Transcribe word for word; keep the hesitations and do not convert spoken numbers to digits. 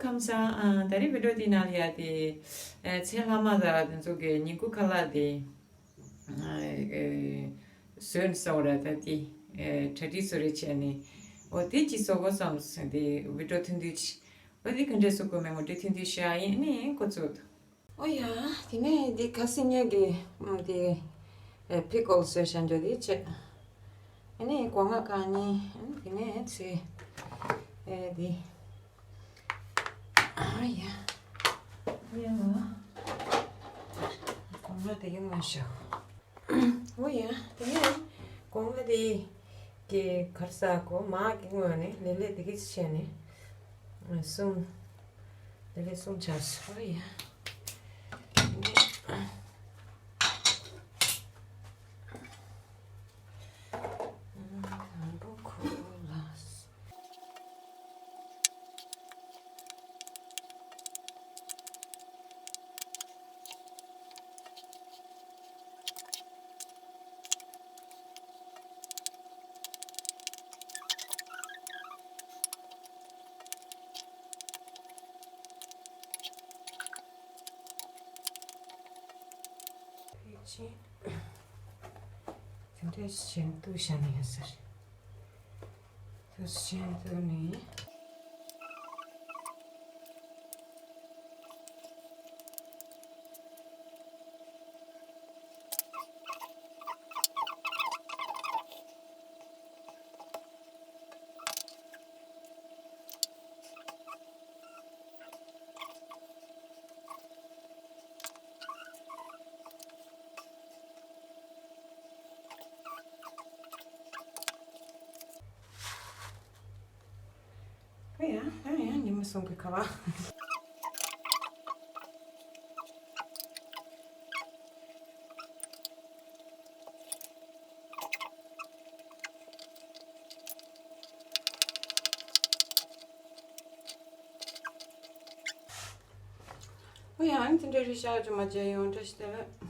ཁམས་བཟང་། ཨ། ད་རེས་བི་ཌིའོ་འདི་ནང་ལ་ཡ་དེ། ཨ། ཚལ་ལྷ་མ་དང་དེ་ཚོ་གི་ཉིན་གུང་ཁ་ལག་དེ། ཨ། ཨ། བཟོས་ནས་ཟ་བ་ར་ད་དེ། ཨ། གྲ་སྒྲིག་བཟོ་རེས་བྱས་ནས། འོ་དེ་ཅིག་བཟོ་དགོས་བསམ་སོང་དེ་བི་ཌིའོ་ཐུང་ཐུང་ཅིག་འོ་དེ་ག་འདྲས་བཟོ་དགོས་མིན་ངོ་སྤྲོད་ཐུང་ཐུང་བྱས་ཡིན་ནི་འགོ་བཙུགས། འོ་ཡ། དེ་ནས་འདི་ཁ་སི་ཉལ་གྱི་ཨམ་དེ་ཨེ་པི་ཀལ་བཟོས་བཞག་འཇོག་དེ་བྱས། ཨ་ནི་སྒོ་ང་རྐང་གཉིས། ཨ་ནི་དེ་ནས་ཚེ་ཨེ་དེ། ཨ་ཡ། ཡ། སྒོ་ང་དེ་ཡོང་མ་ཤོག་འོ་ཡ། དེ་ནས་སྒོ་ང་དེ་གི་གར་ས་གོ་མ་གི་ངོས་ནས་ལེ་ལེ་དེ་གི་བྱས་ནས་གསུམ། དེ་ལས་གསུམ་ཆགས་སོང་། ཨོ་ཡ། དང་པོ་ཁོ་ལ། ཕལ་ཆེར་དེ་འདྲའི་གཞན་དུ་བཞག་ནས་ཡོད་ས་རེད། དུ་གཞན་དུ་ནི། ཨེ་ཡ། ཨེ་ཡ། ཉི་མ་གསུམ་གྱི་ཁ་བ། ཨེ་ཡ། དེ་འདྲའི་རིགས་ཤ་ཅུ་མ་བྱས་ཡོང་བཀྲ་ཤིས་བདེ་ལེགས།